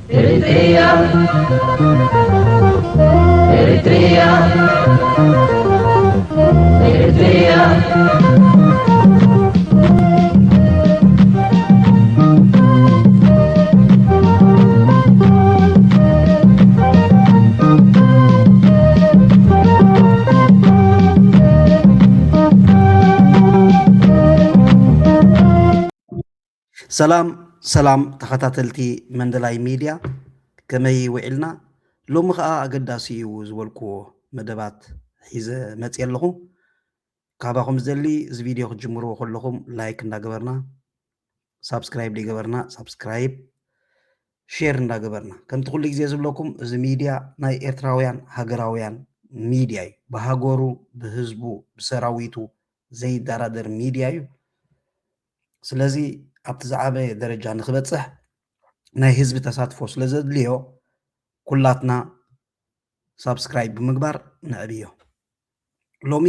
Eritrea, Eritrea, Eritrea. ሰላም ሰላም ተኸታተልቲ መንደላይ ሚድያ፣ ከመይ ውዒልና? ሎሚ ኸኣ ኣገዳሲ እዩ ዝበልክዎ መደባት ሒዘ መፅየ ኣለኹ። ካባኹም ዝደሊ፣ እዚ ቪድዮ ክትጅምርዎ ከለኹም ላይክ እንዳገበርና፣ ሳብስክራይብ ዘይገበርና ሳብስክራይብ፣ ሼር እንዳገበርና፣ ከምቲ ኩሉ ግዜ ዝብለኩም፣ እዚ ሚድያ ናይ ኤርትራውያን ሃገራውያን ሚድያ እዩ። ብሃገሩ፣ ብህዝቡ፣ ብሰራዊቱ ዘይደራደር ሚድያ እዩ። ስለዚ ኣብቲ ዝዓበየ ደረጃ ንክበፅሕ ናይ ህዝቢ ተሳትፎ ስለ ዘድልዮ፣ ኩላትና ሳብስክራይብ ብምግባር ነዕብዮ። ሎሚ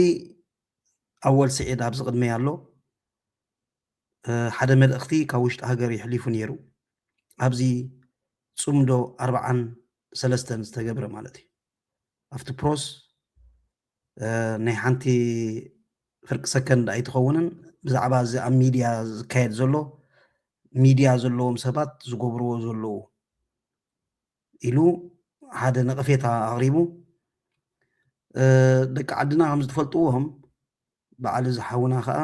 ኣወል ስዒድ ኣብዚ ቅድመይ ኣሎ። እ፣ ሓደ መልእኽቲ ካብ ውሽጢ ሃገር የሕሊፉ ነይሩ። ኣብዚ ጽምዶ ኣርብዓን ሰለስተን ዝተገብረ ማለት እዩ። ኣብቲ ፕሮስ፣ እ፣ ናይ ሓንቲ ፍርቂ ሰከንድ ኣይትኸውንን፣ ብዛዕባ እዚ ኣብ ሚድያ ዝካየድ ዘሎ፣ ሚድያ ዘለዎም ሰባት ዝገብርዎ ዘለዉ ኢሉ ሓደ ነቐፌታ ኣቕሪቡ። እ፣ ደቂ ዓድና ከም ዝትፈልጥዎም፣ በዓል እዚ ሓውና ኸኣ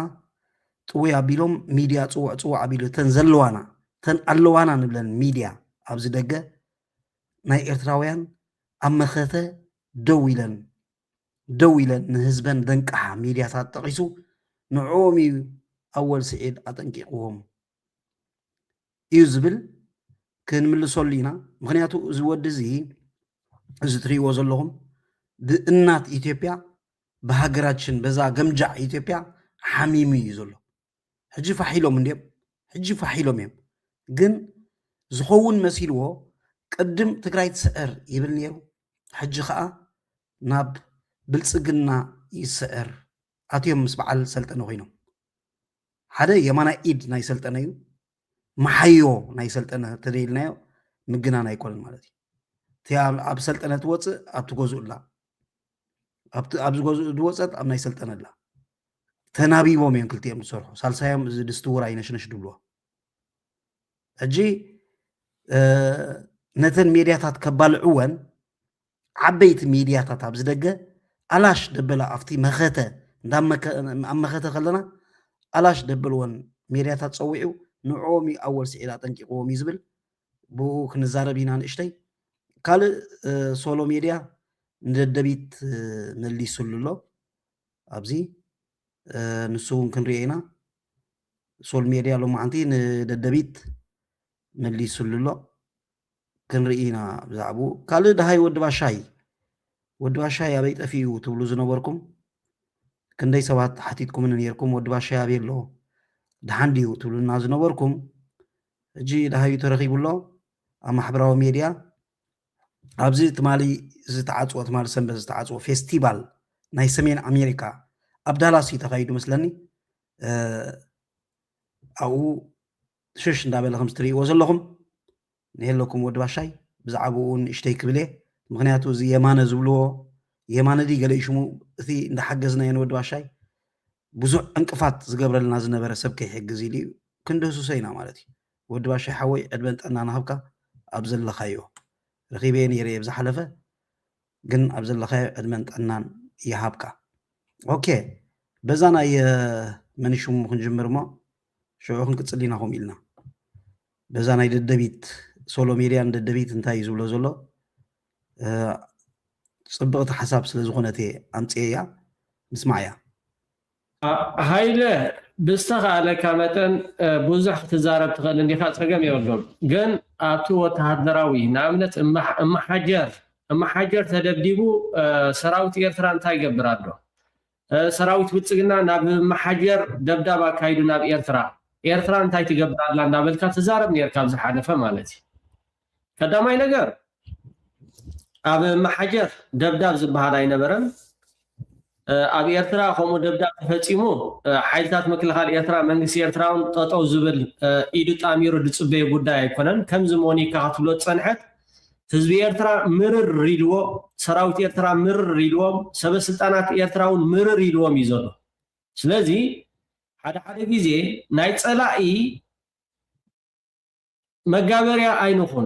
ጥውይ ኣቢሎም ሚድያ ጽውዕ ጽውዕ ኣቢሉ፣ እተን ዘለዋና፣ እተን ኣለዋና ንብለን ሚድያ ኣብዚ ደገ ናይ ኤርትራውያን ኣብ መኸተ ደው ኢለን፣ ደው ኢለን ንህዝበን ደንቅሓ ሚድያታት ጠቒሱ፣ ንዕኦም እዩ ኣወል ስዒድ ኣጠንቂቕዎም እዩ ዝብል ክንምልሰሉ ኢና። ምኽንያቱ እዚ ወዲ እዚ፣ እዚ ትርእይዎ ዘለኹም ብእናት ኢትዮጵያ፣ ብሃገራችን በዛ ገምጃዕ ኢትዮጵያ ሓሚሙ እዩ ዘሎ። ሕጂ ፋሕ ኢሎም እንድዮም፣ ሕጂ ፋሕ ኢሎም እዮም። ግን ዝኸውን መሲልዎ ቅድም ትግራይ ትስዕር ይብል ነይሩ። ሕጂ ኸኣ ናብ ብልጽግና ይስዕር ኣትዮም ምስ በዓል ሰልጠነ ኮይኖም። ሓደ የማናይ ኢድ ናይ ሰልጠነ እዩ፣ መሓዮ ናይ ሰልጠነ ተደይልናዮ ምግናን ኣይኮነን ማለት እዩ። እቲ ኣብ፣ ኣብ ሰልጠነ ትወፅእ ኣብቲ ገዝኡ ኣላ፣ ኣብቲ፣ ኣብዚ ገዝኡ ዝወፀት ኣብ ናይ ሰልጠነ ኣላ። ተናቢቦም እዮም ክልቲኦም ዝሰርሑ። ሳልሳዮም እዚ ድስቲ ውራይ ነሽነሽ ድብልዎ። ሕጂ፣ እ፣ ነተን ሜድያታት ከባልዕወን ዓበይቲ ሚድያታት ኣብዚ ደገ ኣላሽ ደበላ ኣብቲ መኸተ፣ እንዳ መከ-፣ ኣብ መኸተ ከለና ኣላሽ ደበልወን ሜድያታት ጸዊዑ ንዕኦም እዩ ኣወል ስዒድ ኣጠንቂቕዎም እዩ ዝብል፣ ብኡ ክንዛረብ ኢና ንእሽተይ። ካልእ፣ እ፣ ሶሎ ሜድያ ንደደቢት፣ እ፣ መሊሱሉ ኣሎ ኣብዚ፣ እ፣ ንሱ እውን ክንሪኦ ኢና። ሶል ሜድያ ሎማዓንቲ ንደደቢት መሊሱሉ ኣሎ። ክንርኢ ኢና ብዛዕባኡ። ካልእ ደሃይ ወዲ ባሻይ፣ ወዲ ባሻይ ኣበይ ጠፊኡ ትብሉ ዝነበርኩም፣ ክንደይ ሰባት ሓቲትኩምኒ ነይርኩም፣ ወዲ ባሻይ ኣበይ ኣሎ፣ ደሓን ድዩ ትብሉና ዝነበርኩም፣ ሕጂ ደሃዩ ተረኺቡ ኣሎ ኣብ ማሕበራዊ ሜድያ። ኣብዚ ትማሊ ዝተዓጽወ፣ ትማሊ ሰንበት ዝተዓጽወ ፌስቲቫል ናይ ሰሜን ኣሜሪካ ኣብ ዳላስ እዩ ተኻይዱ መስለኒ። እ፣ ኣብኡ ሽሽ እንዳበለ ከም እትርእይዎ ዘለኹም ንየለኩም ወዲ ባሻይ፣ ብዛዕባኡ ንእሽተይ ክብል እየ። ምኽንያቱ እዚ የማነ ዝብልዎ፣ የማነ ድዩ ገለ እዩ ሽሙ፣ እቲ እንዳሓገዝናዮ ንወዲ ባሻይ ብዙሕ ዕንቅፋት ዝገብረልና ዝነበረ ሰብ ከይሕግዝ ኢሉ እዩ፣ ክንድህስሶ ኢና ማለት እዩ። ወዲ ባሻይ ሓወይ ዕድመን ጥዕናን ሃብካ ኣብ ዘለኻዮ። ረኺበዮ ነይረ እየ ብዝሓለፈ፣ ግን ኣብ ዘለኻዮ ዕድመን ጥዕናን ይሃብካ። ኦኬ፣ በዛ ናይ፣ እ፣ መን ሽሙ ክንጅምር እሞ ሽዑ ክንቅጽል ኢና ከምኡ ኢልና። በዛ ናይ ደደቢት፣ ሶሎ ሜድያን ደደቢት እንታይ እዩ ዝብሎ ዘሎ? እ፣ ጽብቕቲ ሓሳብ ስለ ዝኾነት እየ ኣምጽኤያ፣ ንስማዓያ። ሃይለ፣ ብዝተኻእለካ መጠን፣ እ፣ ብዙሕ ክትዛረብ ትኽእል እንዲኻ፣ ጸገም የብሉን። ግን ኣብቲ ወተሃደራዊ፣ ንኣብነት እመሓ-፣ እመሓጀር፣ እመሓጀር ተደብዲቡ፣ እ፣ ሰራዊት ኤርትራ እንታይ ይገብር ኣሎ? እ፣ ሰራዊት ብልጽግና ናብ እመሓጀር ደብዳብ ኣካይዱ ናብ ኤርትራ። ኤርትራ እንታይ ትገብር ኣላ እንዳበልካ ትዛረብ ነይርካ ኣብ ዝሓለፈ ማለት እዩ። ቀዳማይ ነገር፣ ኣብ መሓጀር ደብዳብ ዝበሃል ኣይነበረን። ኣብ ኤርትራ ከምኡ ደብዳብ ተፈጺሙ፣ ሓይልታት ምክልኻል ኤርትራ፣ መንግስቲ ኤርትራ እውን ጠጠው ዝብል፣ ኢዱ ጣሚሩ ዝጽበዮ ጉዳይ ኣይኮነን። ከምዚ ሞኒካ ክትብሎ ዝጸንሐት፣ ህዝቢ ኤርትራ ምርር ኢልዎ፣ ሰራዊት ኤርትራ ምርር ኢልዎም፣ ሰበ ስልጣናት ኤርትራ እውን ምርር ኢልዎም እዩ ዘሎ። ስለዚ ሓደ ሓደ ግዜ ናይ ጸላኢ መጋበርያ ኣይንኹን።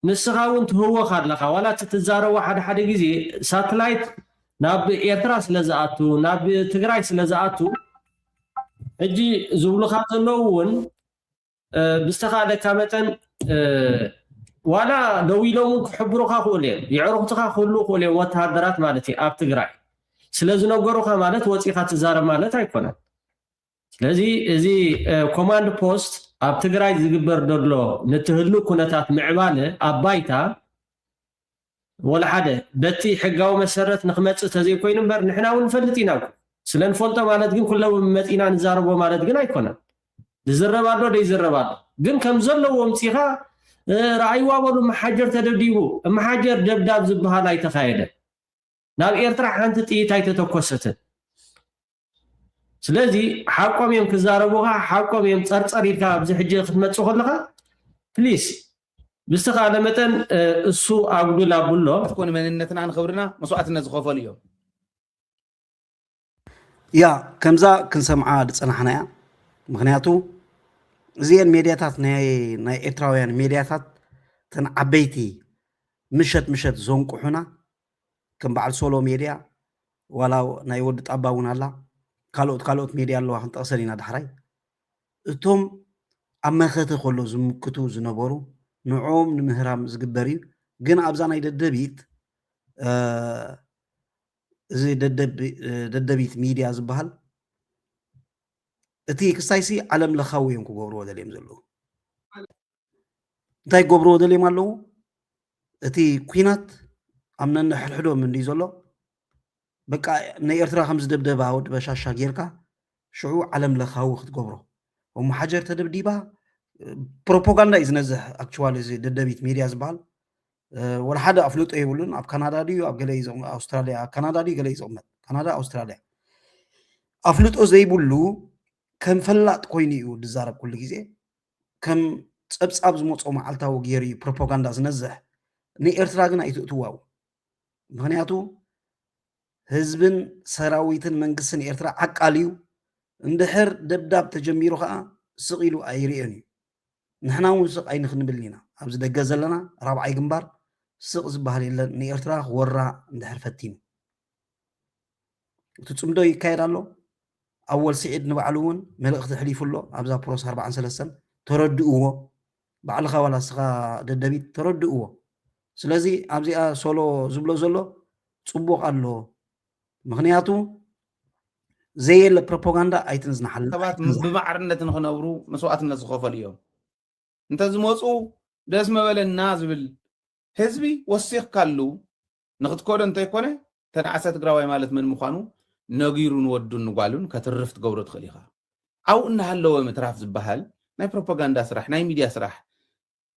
ንስኻ እውን ትህወኽ ኣለኻ። ዋላ እቲ ትዛረቦ ሓደ ሓደ ግዜ ሳትላይት ናብ ኤርትራ ስለ ዝኣቱ፣ ናብ ትግራይ ስለ ዝኣቱ፣ ሕጂ ዝብሉኻ ዘለዉ እውን፣ እ፣ ብዝተኻእለካ መጠን፣ እ፣ ዋላ ደው ኢሎም እውን ክሕብሩኻ ክእሉ እዮም። የዕሩኽትኻ ክህልዉ ክእሉ እዮም፣ ወተሃደራት ማለት እዩ፣ ኣብ ትግራይ። ስለ ዝነገሩኻ ማለት ወፂኻ ትዛረብ ማለት ኣይኮነን። ስለዚ እዚ፣ እ፣ ኮማንድ ፖስት ኣብ ትግራይ ዝግበር ዘሎ ንትህሉ ኩነታት ምዕባለ ኣብ ባይታ ወላ ሓደ በቲ ሕጋዊ መሰረት ንክመጽእ ተዘይኮይኑ እምበር ንሕና እውን ንፈልጥ ኢና እኮ። ስለ ንፈልጦ ማለት ግን ኩሎም መጺና ንዛረቦ ማለት ግን ኣይኮነን። ዝዝረብ ኣሎ፣ ዘይዝረብ ኣሎ። ግን ከም ዘለዎ ኣምጺኻ፣ እ፣ ረኣይዋ በሉ መሓጀር ተደብዲቡ። መሓጀር ደብዳብ ዝበሃል ኣይተኻየደን። ናብ ኤርትራ ሓንቲ ጥይት ኣይተተኮሰትን። ስለዚ ሓቆም እዮም ክዛረቡኻ፣ ሓቆም እዮም ጸርጸር ኢልካ ኣብዚ ሕጂ ክትመጽእ ከለኻ፣ ፕሊስ ብዝተኻእለ መጠን፣ እ፣ እሱ ኣጉድል ኣብሎ። ትኮኑ መንነትና ንኽብርና መስዋእትነት ዝኸፈሉ እዮም። ያ፣ ከምዛ ክንሰምዓ ዝጸናሕና እያ። ምኽንያቱ እዚአን ሜድያታት ናይ፣ ናይ ኤርትራውያን ሜድያታት፣ እተን ዓበይቲ ምሸት ምሸት ዘንቁሑና፣ ከም በዓል ሶሎ ሜድያ፣ ዋላ ናይ ወዲ ጣባ እውን ኣላ፣ ካልኦት፣ ካልኦት ሜድያ ኣለዋ፣ ክንጠቕሰን ኢና ዳሕራይ። እቶም ኣብ መኸተ ከሎ ዝምክቱ ዝነበሩ፣ ንዕኦም ንምህራም ዝግበር እዩ። ግን ኣብዛ ናይ ደደቢት፣ እ፣ እዚ ደደብ-፣ ደደቢት ሚድያ ዝበሃል፣ እቲ ክስታይሲ ዓለም ለኻዊ እዮም ክገብርዎ ደልዮም ዘለዉ። እንታይ ክገብርዎ ደልዮም ኣለዉ? እቲ ኲናት ኣብ ነንሕድሕዶም እንድዩ ዘሎ። በቃ፣ ንኤርትራ ከም ዝደብደባ ወዲ በሻሻ ጌርካ፣ ሽዑ ዓለም ለኻዊ ክትገብሮ። እሞ ሓጀር ተደብዲባ፣ ፕሮፓጋንዳ እዩ ዝነዝሕ። ኣክቹዋሊ፣ እዚ ደደቢት ሚድያ ዝበሃል፣ እ፣ ወላ ሓደ ኣፍልጦ የብሉን። ኣብ ካናዳ ድዩ፣ ኣብ ገለ እዩ ዝቕመጥ፣ ኣውስትራልያ፣ ኣብ ካናዳ ድዩ፣ ገለ እዩ ዝቕመጥ፣ ካናዳ፣ ኣውስትራልያ። ኣፍልጦ ዘይብሉ ከም ፈላጥ ኮይኑ እዩ ዝዛረብ ኩሉ ግዜ። ከም ጸብጻብ ዝመጾ መዓልታዊ ገይሩ እዩ ፕሮፓጋንዳ ዝነዝሕ። ንኤርትራ ግን ኣይትእትዋው። ምኽንያቱ ህዝብን ሰራዊትን መንግስትን ኤርትራ ዓቃል እዩ። እንድሕር ደብዳብ ተጀሚሩ ኸኣ ስቕ ኢሉ ኣይርእዮን እዩ። ንሕና እውን ስቕ ኣይንኽንብልን ኢና። ኣብዚ ደገ ዘለና ራብዓይ ግንባር ስቕ ዝበሃል የለን፣ ንኤርትራ ክወራ እንድሕር ፈቲኑ። እቲ ጽምዶ ይካየድ ኣሎ። ኣወል ስዒድ ንባዕሉ እውን መልእኽቲ ኣሕሊፉ ኣሎ። ኣብዛ ፕሮስ ኣርባዓን ሰለስተን ተረድእዎ። ባዕልኻ ዋላ እስኻ ደደቢት ተረድእዎ። ስለዚ ኣብዚኣ ሶሎ ዝብሎ ዘሎ ጽቡቕ ኣሎ። ምኽንያቱ ዘየለ ፕሮፓጋንዳ ኣይትንዝናሓልና። ሰባት ብማዕርነት ንኽነብሩ መስዋእትነት ዝኸፈሉ እዮም። እንተዝመፁ ደስ መበለና ዝብል ህዝቢ ወሲኽካሉ ንኽትከዶ እንተይኮነ፣ ተነኣሰ ትግራዋይ ማለት መን ምዃኑ ነጊሩ ንወዱን ንጓሉን ከትርፍ ትገብሮ ትኽእል ኢኻ። ኣብኡ እናሃለወ ምትራፍ ዝበሃል ናይ ፕሮፓጋንዳ ስራሕ፣ ናይ ሚድያ ስራሕ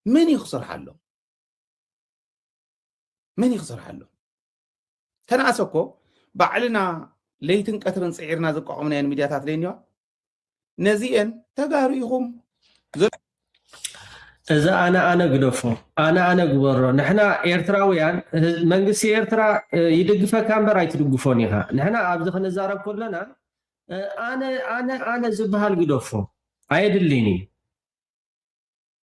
መን እዩ ክሰርሓሎም? መን እዩ ክሰርሓሎም? ተነኣሰ እኮ ባዕልና ለይትን ቀትርን ፅዒርና ዘቋቋምናየን ሚድያታት ለይኒዋ። ነዚኤን ተጋሩ ኢኹም። ዘ- እዚ ኣነ ኣነ ግደፎ፣ ኣነ ኣነ ግበሮ። ንሕና ኤርትራውያን፣ ህዝ-፣ መንግስቲ ኤርትራ፣ እ፣ ይድግፈካ እምበር ኣይትድግፎን ኢኻ። ንሕና ኣብዚ ክንዛረብ ከለና፣ እ፣ ኣነ ኣነ ኣነ ዝበሃል ግደፎ፣ ኣየድልን እዩ።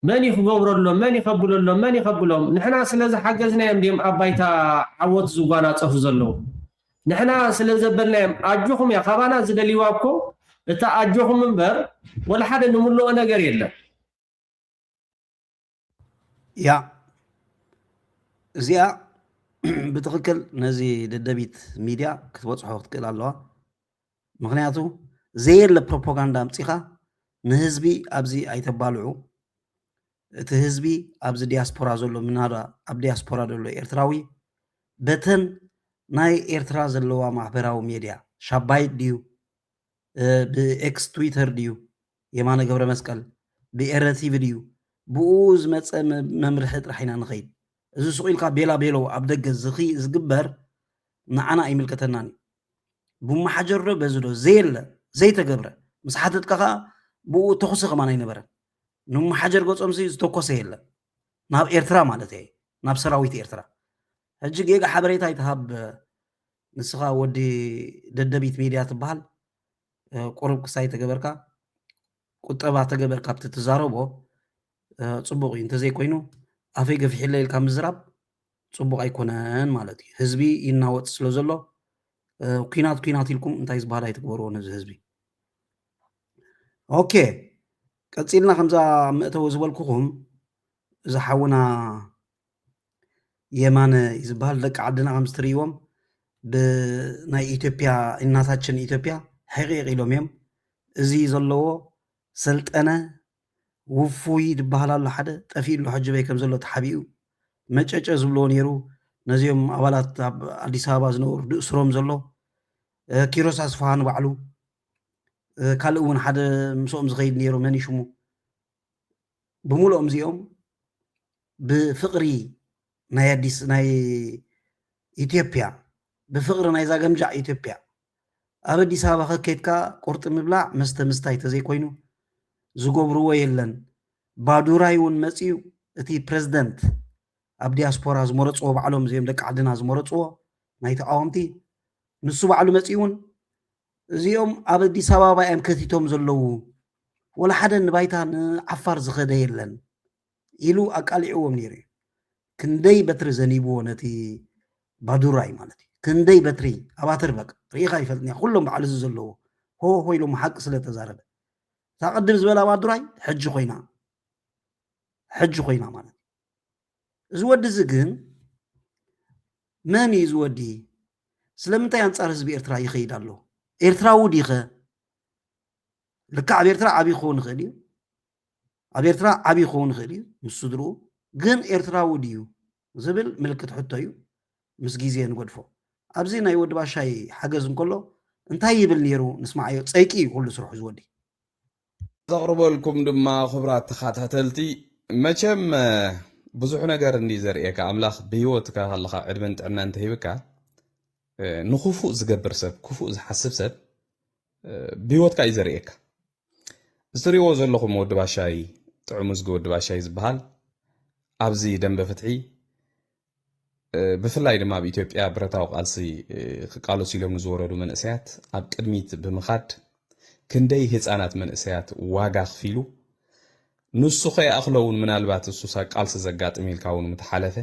መን እዩ ክገብረሎም? መን ይኸብለሎም? መን ይኸብሎም? ንሕና ስለ ዝሓገዝናዮም ድዮም ኣብ ባይታ ዓወት ዝጓናጸፉ ዘለዉ? ንሕና ስለ ዘበልናዮም፣ ኣጆኹም እያ ካባና ዝደልይዋ እኮ፣ እታ ኣጆኹም እምበር ወላ ሓደ ንምልኦ ነገር የለን። ያ፣ እዚኣ ብትኽክል ነዚ ደደቢት ሚድያ ክትበጽሖ ክትክእል ኣለዋ። ምኽንያቱ ዘየለ ፕሮፓጋንዳ ኣምጺኻ ንህዝቢ ኣብዚ ኣይተባልዑ። እቲ ህዝቢ ኣብዚ ዲያስፖራ ዘሎ፣ ምናዳ ኣብ ዲያስፖራ ዘሎ ኤርትራዊ በተን ናይ ኤርትራ ዘለዋ ማሕበራዊ ሜድያ፣ ሻባይት ድዩ፣ እ፣ ብኤክስ ትዊተር ድዩ፣ የማነ ገብረ መስቀል፣ ብኤረ ቲቪ ድዩ፣ ብኡ ዝመጸ መ-፣ መምርሒ ጥራሕ ኢና ንኸይድ። እዚ ስቕ ኢልካ ቤላ ቤሎ ኣብ ደገ ዝኺ-፣ ዝግበር ንዓና ኣይምልከተናን እዩ። ብመሓጀር ዶ በዚ ዶ ዘየለ ዘይተገብረ ምስ ሓተትካ ከዓ ብኡ ተኹሲ ከማን ኣይነበረን። ንመሓጀር ገጾምሲ ዝተኮሰ የለን ናብ ኤርትራ ማለት እየ፣ ናብ ሰራዊት ኤርትራ። ሕጂ ጌጋ ሓበሬታ ይትሃብ። ንስኻ ወዲ ደደቢት ሚድያ ትበሃል፣ ቁሩብ ክሳይ ተገበርካ፣ ቁጠባ ተገበርካ ኣብቲ ትዛረቦ፣ ጽቡቕ እዩ። እንተዘይኮይኑ ኣፈይ ገፊሕለ ኢልካ ምዝራብ ጽቡቕ ኣይኮነን ማለት እዩ። ህዝቢ ይናወጥ ስለ ዘሎ፣ ኩናት ኩናት ኢልኩም እንታይ ዝበሃል ኣይትግበርዎ ነዚ ህዝቢ። ኦኬ፣ ቀጺልና ከምዛ መእተዊ ዝበልኩኹም፣ እዚ ሓውና የማነ እዩ ዝበሃል። ደቂ ዓድና ከም ዝትርእይዎም ብናይ ኢትዮጵያ እናታችን ኢትዮጵያ ሕቕቕ ኢሎም እዮም። እዚ ዘለዎ ሰልጠነ ውፉይ ዝበሃል ኣሎ ሓደ ጠፊእሉ ሕጂ በይ ከም ዘሎ ተሓቢኡ መጨጨ ዝብልዎ ነይሩ። ነዚኦም ኣባላት ኣብ ኣዲስ ኣበባ ዝነበሩ ዝእስሮም ዘሎ ኪሮስ ኣስፍሃ ንባዕሉ ካልእ እውን ሓደ ምስኦም ዝኸይድ ነይሩ መን ሽሙ ብምሉኦም እዚኦም ብፍቕሪ ናይ ኣዲስ ናይ ኢትዮጵያ ብፍቕሪ ናይዛ ገምጃዕ ኢትዮጵያ ኣብ ኣዲስ ኣበባ ከከድካ ቁርጢ ምብላዕ መስተ ምስታይ ተዘይኮይኑ ዝገብርዎ የለን። ባዱራይ እውን መፅዩ እቲ ፕሬዝደንት ኣብ ዲያስፖራ ዝመረፅዎ ባዕሎም እዚኦም ደቂ ዓድና ዝመረፅዎ ናይ ተቃወምቲ ንሱ ባዕሉ መፅኡ እውን እዚኦም ኣብ ኣዲስ ኣበባ እዮም ከቲቶም ዘለዉ፣ ወላ ሓደ ንባይታ ንዓፋር ዝኸደ የለን ኢሉ ኣቃሊዕዎም ነይሩ እዩ። ክንደይ በትሪ ዘኒብዎ ነቲ ባዱራይ ማለት እዩ። ክንደይ በትሪ ኣባትር በቃ ርኢኻ ይፈልጥንያ ኩሎም በዓል እዚ ዘለዎ ሆ ሆ ኢሎም ሓቂ ስለ ተዛረበ እታ ቅድም ዝበላ ባዱራይ ሕጂ ኮይና ሕጂ ኮይና ማለት እዩ። እዚ ወዲ እዚ ግን መን እዩ እዚ ወዲ? ስለምንታይ ኣንጻር ህዝቢ ኤርትራ ይኸይድ ኣሎ? ኤርትራዊ ዲኸ? ልክዕ ኣብ ኤርትራ ዓብዪ ክኸውን ይኽእል እዩ። ኣብ ኤርትራ ዓብዪ ክኸውን ይኽእል እዩ ምስ ስድርኡ። ግን ኤርትራዊ ድዩ ዝብል ምልክት ሕቶ እዩ። ምስ ግዜ ንገድፎ። ኣብዚ ናይ ወዲ ባሻይ ሓገዝ እንከሎ እንታይ ይብል ነይሩ ንስማዓዮ። ጸይቂ እዩ ኩሉ ስርሑ እዚ ወዲ። ዘቕርበልኩም ድማ ክቡራት ተኸታተልቲ፣ መቸም ብዙሕ ነገር እንዲ ዘርእየካ ኣምላኽ ብህይወትካ ከለኻ ዕድመን ጥዕና እንተሂብካ ንክፉእ ዝገብር ሰብ ክፉእ ዝሓስብ ሰብ ብህይወትካ እዩ ዘርእየካ። እዚ ትሪእዎ ዘለኹም ወዲ ባሻይ ጥዑም እዝጊ ወዲ ባሻይ ዝበሃል ኣብዚ ደንበ ፍትሒ ብፍላይ ድማ ኣብ ኢትዮጵያ ብረታዊ ቃልሲ ክቃለሱ ኢሎም ንዝወረዱ መንእሰያት ኣብ ቅድሚት ብምኻድ ክንደይ ህፃናት መንእሰያት ዋጋ ኣኽፊሉ ንሱ ከይኣኽሎ እውን ምናልባት እሱሳ ቃልሲ ዘጋጥም ኢልካ እውን ምተሓለፈ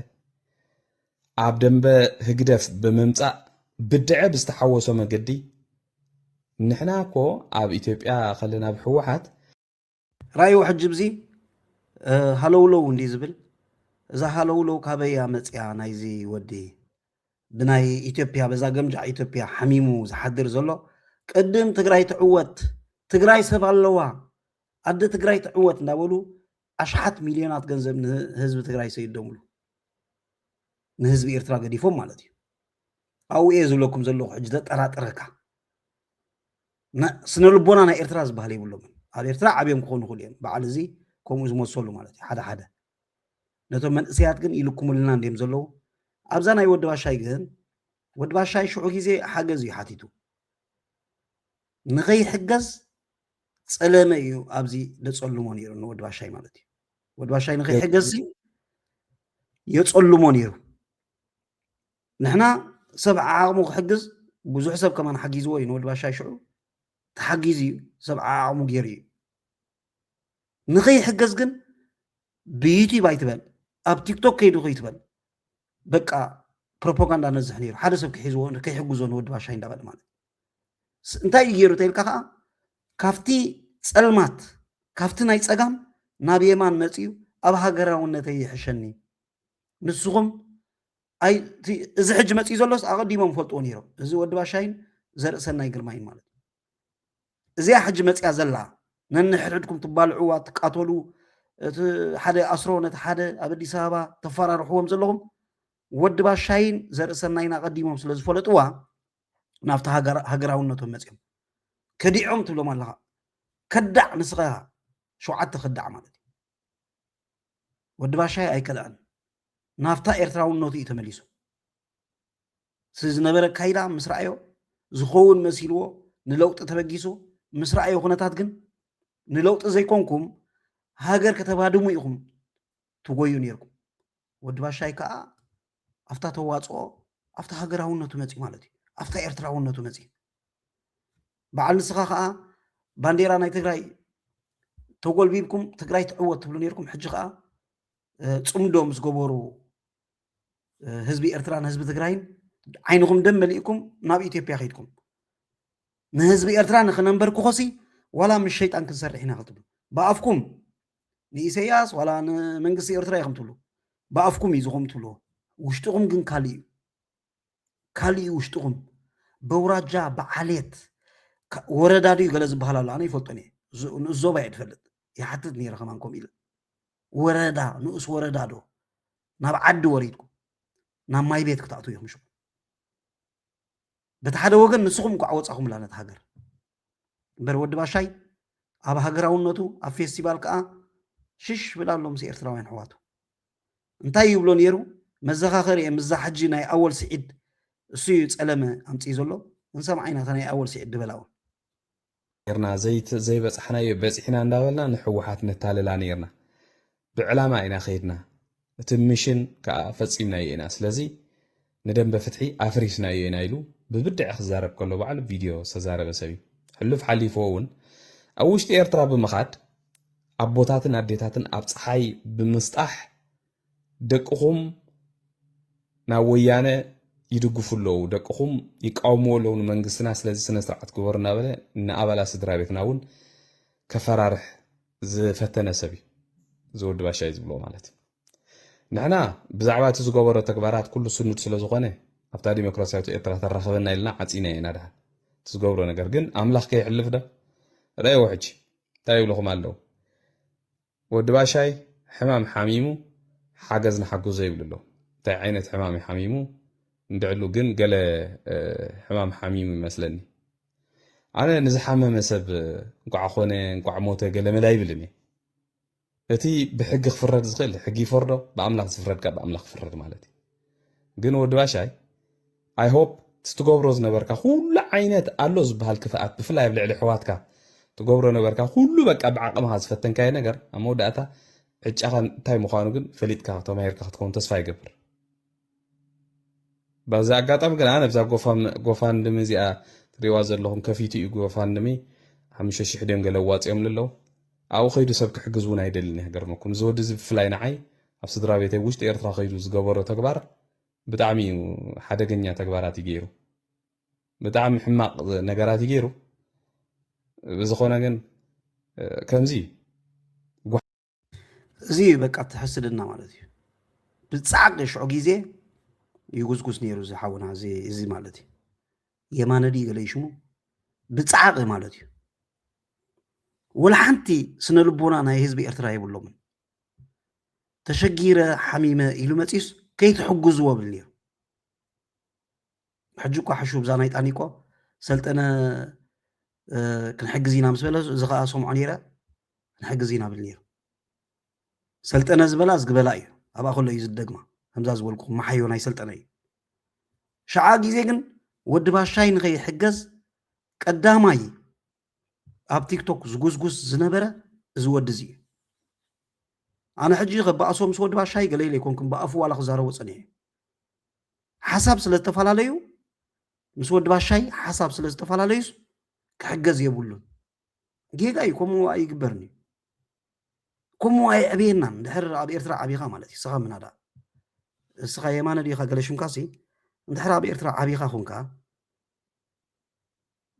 ኣብ ደንበ ህግደፍ ብምምፃእ ብድዐ ብዝተሓወሶ መገዲ ንሕና እኮ ኣብ ኢትዮጵያ ከለና ኣብ ህወሓት ራእይዎ ሕጂ ብዚ ሃለውለው እንዲ ዝብል እዛ ሃለውለው ካበያ መፅያ ናይዚ ወዲ ብናይ ኢትዮጵያ በዛ ገምጃዕ ኢትዮጵያ ሓሚሙ ዝሓድር ዘሎ ቅድም ትግራይ ትዕወት ትግራይ ሰብ ኣለዋ ኣደ ትግራይ ትዕወት እንዳበሉ ኣሽሓት ሚልዮናት ገንዘብ ንህዝቢ ትግራይ ሰይዶምሉ ንህዝቢ ኤርትራ ገዲፎም ማለት እዩ ኣብኡ እየ ዝብለኩም ዘለኹ ሕጂ ዘጠራጥረካ ስነ ልቦና ናይ ኤርትራ ዝበሃል የብሎምን ኣብ ኤርትራ ዓብዮም ክኾኑ ይኽእሉ እዮም በዓል እዚ ከምኡ ዝመሰሉ ማለት እዩ ሓደ ሓደ ነቶም መንእሰያት ግን ይልኩምልና እንዲም ዘለዉ ኣብዛ ናይ ወዲ ባሻይ ግን ወዲ ባሻይ ሽዑ ግዜ ሓገዝ እዩ ሓቲቱ ንኸይሕገዝ ጸለመ እዩ ኣብዚ ደጸልሞ ነይሩ ንወዲ ባሻይ ማለት እዩ ወዲ ባሻይ ንኸይሕገዝ የጸልሞ ነይሩ ንሕና ሰብ ዓቕሙ ክሕግዝ ብዙሕ ሰብ ከማን ሓጊዝዎ እዩ ንወዲ ባሻይ ሽዑ ተሓጊዙ እዩ ሰብ ዓቕሙ ገይሩ እዩ ንኸይሕገዝ ግን ብዩቲብ ኣይትበል ኣብ ቲክቶክ ከይዱ ከይትበል በቃ ፕሮፓጋንዳ ነዝሕ ነይሩ ሓደ ሰብ ክሕዝዎ ከይሕግዞ ንወዲ ባሻይ እንዳበለ ማለት እንታይ እዩ ገይሩ ተይልካ ከዓ ካብቲ ፀልማት ካብቲ ናይ ፀጋም ናብ የማን መፅዩ ኣብ ሃገራውነተይ ይሕሸኒ ንስኹም እዚ ሕጂ መፅዩ ዘሎስ ኣቐዲሞም ፈልጥዎ ነይሮም እዚ ወዲ ባሻይን ዘርእሰናይ ግርማይን ማለት እዩ እዚኣ ሕጂ መፅያ ዘላ ነንሕድሕድኩም ትባልዕዋ ትቃተሉ እቲ ሓደ ኣስሮ ነቲ ሓደ ኣብ ኣዲስ ኣበባ ተፈራርሕዎም ዘለኹም ወዲ ባሻይን ዘርእሰናይን ኣቐዲሞም ስለ ዝፈለጥዋ ናብቲ ሃገራውነቶም መፅኦም ከዲዖም ትብሎም ኣለኻ ከዳዕ ንስኻ ሸውዓተ ከዳዕ ማለት እዩ ወዲ ባሻይ ኣይከድኣን ናብታ ኤርትራውነቱ እዩ ተመሊሱ ዝነበረ ካይዳ ምስ ረኣዮ ዝኸውን መሲልዎ ንለውጢ ተበጊሱ ምስ ረኣዮ ኩነታት ግን ንለውጢ ዘይኮንኩም ሃገር ከተባድሙ ኢኹም ትጎዩ ነይርኩም። ወዲ ባሻይ ከዓ ኣብታ ተዋፅኦ ኣብታ ሃገራውነቱ መፅዩ ማለት እዩ። ኣብታ ኤርትራውነቱ መፅዩ። በዓል ንስኻ ከዓ ባንዴራ ናይ ትግራይ ተጎልቢብኩም ትግራይ ትዕወት ትብሉ ነይርኩም። ሕጂ ከዓ ጽምዶ ምስ ገበሩ ህዝቢ ኤርትራን ህዝቢ ትግራይን ዓይንኹም ደም መሊእኩም ናብ ኢትዮጵያ ከይድኩም ንህዝቢ ኤርትራ ንክነንበርክኾሲ ዋላ ምስ ሸይጣን ክንሰርሕ ኢና ክትብሉ ብኣፍኩም ንኢሰያስ ዋላ ንመንግስቲ ኤርትራ ኢኹም ትብሉ ብኣፍኩም እዩ ዝኹም ትብልዎ ውሽጥኹም ግን ካልእ እዩ ካልእ እዩ ውሽጥኹም በውራጃ ብዓሌት ወረዳ ድዩ ገለ ዝበሃል ኣሎ ኣነ ይፈልጦን እየ ንእስ ዞባ እየ ድፈልጥ ይሓትት ነይረ ከማን ከምኡ ኢለ ወረዳ ንኡስ ወረዳ ዶ ናብ ዓዲ ወሪድኩም ናብ ማይ ቤት ክትኣትዉ ኢኹም ሽዑ በቲ ሓደ ወገን ንስኹም እንኳዕ ወፃኹምላ ነቲ ሃገር እምበር ወዲ ባሻይ ኣብ ሃገራውነቱ ኣብ ፌስቲቫል ከዓ ሽሽ ብላ ኣሎ ምስ ኤርትራውያን ኣሕዋቱ እንታይ ይብሎ ነይሩ መዘኻኸሪ እየ ምዛ ሕጂ ናይ ኣወል ስዒድ እሱ እዩ ፀለመ ኣምፅእ ዘሎ እንሰምዓ ኢና ናይ ኣወል ስዒድ ድበላ እውን ርና ዘይበፃሕናዮ በፂሕና እንዳበልና ንሕወሓት ነታልላ ነርና ብዕላማ ኢና ከይድና እቲ ምሽን ከዓ ፈፂምናዮ ኢና ስለዚ ንደንበ ፍትሒ ኣፍሪስናዮ ኢና ኢሉ ብብድዐ ክዛረብ ከሎ በዓሉ ቪድዮ ዝተዛረበ ሰብ እዩ ሕሉፍ ሓሊፍዎ እውን ኣብ ውሽጢ ኤርትራ ብምኻድ ኣቦታትን ኣዴታትን ኣብ ፀሓይ ብምስጣሕ ደቅኹም ናብ ወያነ ይድግፉ ኣለዉ ደቅኹም ይቃወምዎ ኣለዉ ንመንግስትና ስለዚ ስነ ስርዓት ግበሩ እናበለ ንኣባላት ስድራ ቤትና እውን ከፈራርሕ ዝፈተነ ሰብ እዩ እዚ ወዲ ባሻይ ዝብሎ ማለት እዩ ንሕና ብዛዕባ እቲ ዝገበሮ ተግባራት ኩሉ ስኑድ ስለ ዝኾነ ኣብታ ዲሞክራሲያዊት ኤርትራ ተራኸበና ኢልና ዓፂና ኢና ድሓን እቲ ዝገብሮ ነገር ግን ኣምላኽ ከይሕልፍ ዶ ረእዎ ሕጂ እንታይ ይብልኹም ኣለዉ ወዲ ባሻይ ሕማም ሓሚሙ ሓገዝ ንሓግዞ ይብሉ ኣለዉ እንታይ ዓይነት ሕማም ሓሚሙ እንድዕሉ ግን ገለ ሕማም ሓሚሙ ይመስለኒ ኣነ ንዝሓመመ ሰብ እንቋዕ ኾነ እንቋዕ ሞተ ገለመለ ኣይብልን እየ እቲ ብሕጊ ክፍረድ ዝኽእል ሕጊ ይፈርዶ ብኣምላኽ ዝፍረድ ከዓ ብኣምላኽ ክፍረድ ማለት እዩ ግን ወዲ ባሻይ I hope ትትገብሮ ዝነበርካ ኩሉ ዓይነት ኣሎ ዝበሃል ክፍኣት ብፍላይ ኣብ ልዕሊ ኣሕዋትካ ትገብሮ ነበርካ ኩሉ በቃ ብዓቕምኻ ዝፈተንካዮ ነገር ኣብ መወዳእታ ዕጫኻ እንታይ ምዃኑ ግን ፈሊጥካ ተማሂርካ ክትከውን ተስፋ ይገብር በዚ ኣጋጣሚ ግን ኣነ ብዛ ጎፋንድሚ እዚኣ ትሪእዋ ዘለኹም ከፊቱ እዩ ጎፋንድሚ ሓሙሽተ ሽሕ ድዮም ገለ ኣዋፂኦም ኣለዉ ኣብኡ ከይዱ ሰብ ክሕግዝ እውን ኣይደልን ይገርመኩም እዚ ወዲ እዚ ብፍላይ ንዓይ ኣብ ስድራ ቤተይ ውሽጢ ኤርትራ ከይዱ ዝገበሮ ተግባር ብጣዕሚ እዩ ሓደገኛ ተግባራት እዩ ገይሩ ብጣዕሚ ሕማቕ ነገራት እዩ ገይሩ ብዝኾነ ግን ከምዚ እዚ በቃ ትሕስድና ማለት እዩ ብፃዕቂ ሽዑ ግዜ ይጉዝጉዝ ነይሩ ዝሓውና እዚ ማለት እዩ የማነ ድዩ ገለ ሽሙ ብፃዕቂ ማለት እዩ ወላ ሓንቲ ስነ ልቦና ናይ ህዝቢ ኤርትራ የብሎምን ተሸጊረ ሓሚመ ኢሉ መፂስ ከይትሕግዝዎ ብል ነይሩ ሕጂ እኳ ሕሹ ብዛ ናይ ጣኒ እኮ ሰልጠነ ክንሕግዝ ኢና ምስ በለ እዚ ከዓ ሰምዖ ነይረ ክንሕግዝ ኢና ብል ነይሩ ሰልጠነ ዝበላ ዝግበላ እዩ ኣብኣ ከሎ እዩ ዝደግማ ከምዛ ዝበልኩ መሓዮ ናይ ሰልጠነ እዩ ሸዓ ግዜ ግን ወዲ ባሻይ ንኸይሕገዝ ቀዳማይ ኣብ ቲክቶክ ዝጉስጉስ ዝነበረ እዚ ወዲ እዚ እዩ ኣነ ሕጂ ከበኣሶ ምስ ወዲ ባሻይ ገለ ኢለ ኣይኮንኩም ብኣፉ ዋላ ክዛረቦ ፀኒሐ ሓሳብ ስለ ዝተፈላለዩ ምስ ወዲ ባሻይ ሓሳብ ስለ ዝተፈላለዩስ ክሕገዝ የብሉን ጌጋ እዩ ከምኡ ኣይግበርን እዩ ከምኡ ኣይዕብየናን ድሕር ኣብ ኤርትራ ዓቢኻ ማለት እዩ ስኻ ምናዳ እስኻ የማነ ዲኻ ገለ ሽምካሲ እንድሕር ኣብ ኤርትራ ዓቢኻ ኮንካ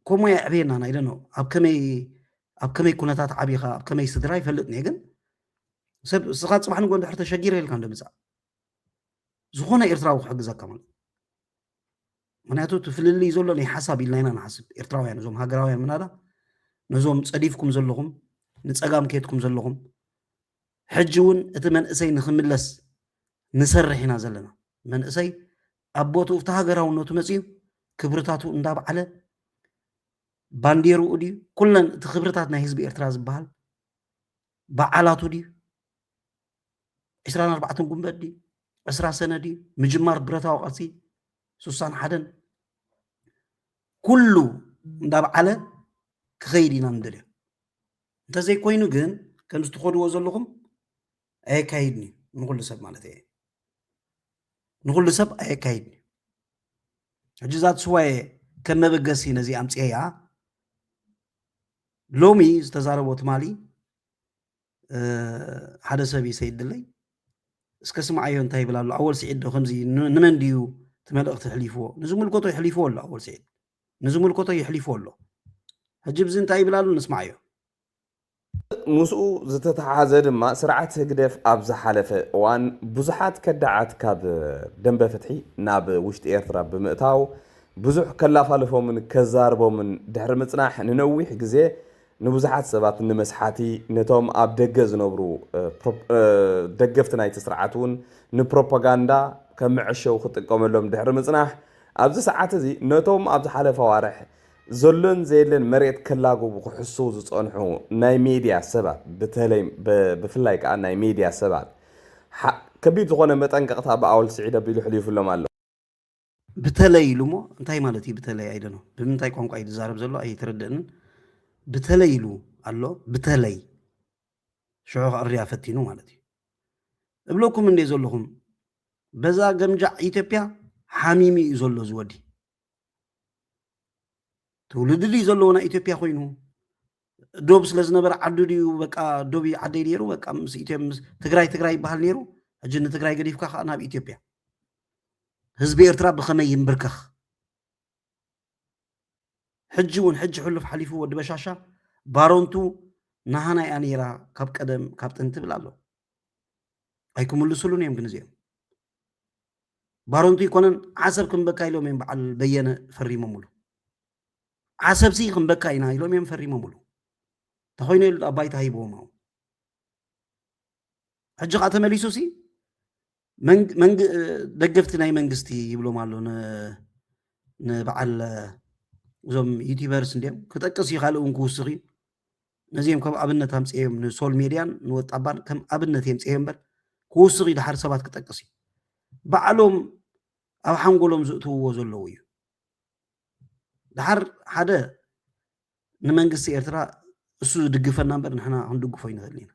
ከምኡ የዕብየና ናይ ደኖ ኣብ ከመይ ኣብ ከመይ ኩነታት ዓቢኻ ኣብ ከመይ ስድራ ይፈልጥ እየ ግን ሰብ እስኻ ፅባሕ ንጎ እንድሕር ተሸጊረ ኢልካ እንደምፃእ ዝኾነ ኤርትራዊ ክሕግዘካ ማለት ምክንያቱ እቲ ፍልልይ ዘሎ ናይ ሓሳብ ኢልና ኢና ንሓስብ ኤርትራውያን እዞም ሃገራውያን ምናዳ ነዞም ፀዲፍኩም ዘለኹም ንፀጋም ከየትኩም ዘለኹም ሕጂ እውን እቲ መንእሰይ ንክምለስ ንሰርሕ ኢና ዘለና መንእሰይ ኣብ ቦትኡ እቲ ሃገራውነቱ መፅዩ ክብርታቱ እንዳበዓለ ባንዴርኡ ድዩ ኩለን እቲ ክብርታት ናይ ህዝቢ ኤርትራ ዝበሃል በዓላቱ ድዩ ዕስራን ኣርባዕተን ጉንበት ድዩ ዕስራ ሰነ ድዩ ምጅማር ብረታዊ ቃልሲ ሱሳን ሓደን ኩሉ እንዳበዓለ ክኸይድ ኢና ንደልዮ። እንተዘይኮይኑ ግን ከምዚ ትኸድዎ ዘለኹም ኣየካይድን እዩ፣ ንኹሉ ሰብ ማለት እየ። ንኹሉ ሰብ ኣየካይድን እዩ። ሕጂ እዛ ትስዋየ ከም መበገሲ ነዚ ኣምፅኤያ። ሎሚ ዝተዛረቦ ትማሊ ሓደ ሰብ ይሰይድለይ። እስከ ስምዓዮ እንታይ ይብል ኣሎ ኣወል ስዒድ ዶ ከምዚ ንመን ድዩ እቲ መልእኽቲ ሕሊፍዎ? ንዝምልከቶ ይሕሊፍዎ ኣሎ ኣወል ስዒድ፣ ንዝምልከቶ ይሕሊፍዎ ኣሎ። ሕጂ ብዚ እንታይ ይብል ኣሎ ንስምዓዮ። ምስኡ ዝተተሓሓዘ ድማ ስርዓት ህግደፍ ኣብ ዝሓለፈ እዋን ብዙሓት ከዳዓት ካብ ደንበ ፍትሒ ናብ ውሽጢ ኤርትራ ብምእታው ብዙሕ ከላፋልፎምን ከዛርቦምን ድሕሪ ምጽናሕ ንነዊሕ ግዜ ንብዙሓት ሰባት ንመስሓቲ ነቶም ኣብ ደገ ዝነብሩ ደገፍቲ ናይቲ ስርዓት እውን ንፕሮፓጋንዳ ከም መዐሸዊ ክጥቀመሎም ድሕሪ ምጽናሕ ኣብዚ ሰዓት እዚ ነቶም ኣብ ዝሓለፈ ኣዋርሕ ዘሎን ዘየለን መሬት ከላግቡ ክሕስዉ ዝጸንሑ ናይ ሜድያ ሰባት ብተለይ ብፍላይ ከዓ ናይ ሜድያ ሰባት ከቢድ ዝኾነ መጠንቀቕታ ብኣወል ስዒድ ኣቢሉ ሕሊፉሎም ኣሎ። ብተለይ ኢሉ እሞ እንታይ ማለት እዩ? ብተለይ ኣይደኖ ብምንታይ ቋንቋ እዩ ዝዛረብ ዘሎ ኣይተረደእንን። ብተለይ ኢሉ ኣሎ። ብተለይ ሽዑ ከቕርያ ፈቲኑ ማለት እዩ። እብለኩም እንደ ዘለኹም በዛ ገምጃዕ ኢትዮጵያ ሓሚሙ እዩ ዘሎ ዝወዲ። ትውልዲ ድዩ ዘለዎ ናይ ኢትዮጵያ ኮይኑ ዶብ ስለ ዝነበረ ዓዱ ድዩ በቃ ዶብ እዩ ዓደይ ነይሩ በቃ ምስ ኢትዮ ምስ ትግራይ ትግራይ ይበሃል ነይሩ። ሕጂ ንትግራይ ገዲፍካ ከዓ ናብ ኢትዮጵያ ህዝቢ ኤርትራ ብኸመይ ይንብርከኽ? ሕጂ እውን ሕጂ ሕሉፍ ሓሊፉ ወዲ በሻሻ ባሮንቱ ናሃና እያ ነይራ ካብ ቀደም ካብ ጥንቲ ትብል ኣሎ። ኣይክምልሱሉን እዮም ግን እዚኦም ባሮንቱ ይኮነን ዓሰብ ክንበካ ኢሎም እዮም በዓል በየነ ፈሪሞምሉ። ዓሰብሲ ክንበካ ኢና ኢሎም እዮም ፈሪሞምሉ። ተኮይነ ኢሉ ኣብ ባይታ ሂብዎም ኣው ሕጂ ከዓ ተመሊሱ ሲ ደገፍቲ ናይ መንግስቲ ይብሎም ኣሎ ንበዓል እዞም ዩቲበርስ እንዲም ክጠቅስ እዩ ካልእ እውን ክውስኽ እዩ። ነዚኦም ከም ኣብነት ኣምፅኤዮም ንሶል ሜድያን ንወጣባን ከም ኣብነት የምፅኤዮ እምበር ክውስኽ እዩ ድሓር ሰባት ክጠቅስ እዩ። ባዕሎም ኣብ ሓንጎሎም ዝእትውዎ ዘለዉ እዩ። ድሓር ሓደ ንመንግስቲ ኤርትራ እሱ ዝድግፈና እምበር ንሕና ክንድግፎ ይንኽእል ኢና።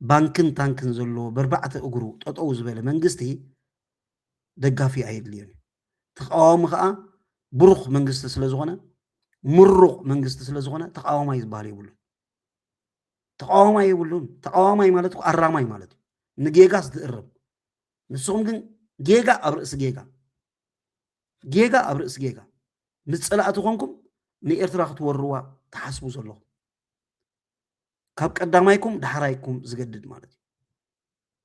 ባንክን ታንክን ዘለዎ በርባዕተ እግሩ ጠጠው ዝበለ መንግስቲ ደጋፊ ኣየድልዮን እዩ። ተቃዋሚ ከዓ ብሩኽ መንግስቲ ስለዝኾነ ምሩቕ መንግስቲ ስለዝኾነ ተቃዋማይ ዝበሃል የብሉን። ተቃዋማይ የብሉን። ተቃዋማይ ማለት እኮ ኣራማይ ማለት እዩ። ንጌጋስ ዝእርም ንስኹም ግን ጌጋ ኣብ ርእሲ ጌጋ ጌጋ ኣብ ርእሲ ጌጋ ምስ ፀላእቲ ኮንኩም ንኤርትራ ክትወርዋ ትሓስቡ ዘለኹም ካብ ቀዳማይኩም ዳሕራይኩም ዝገድድ ማለት እዩ።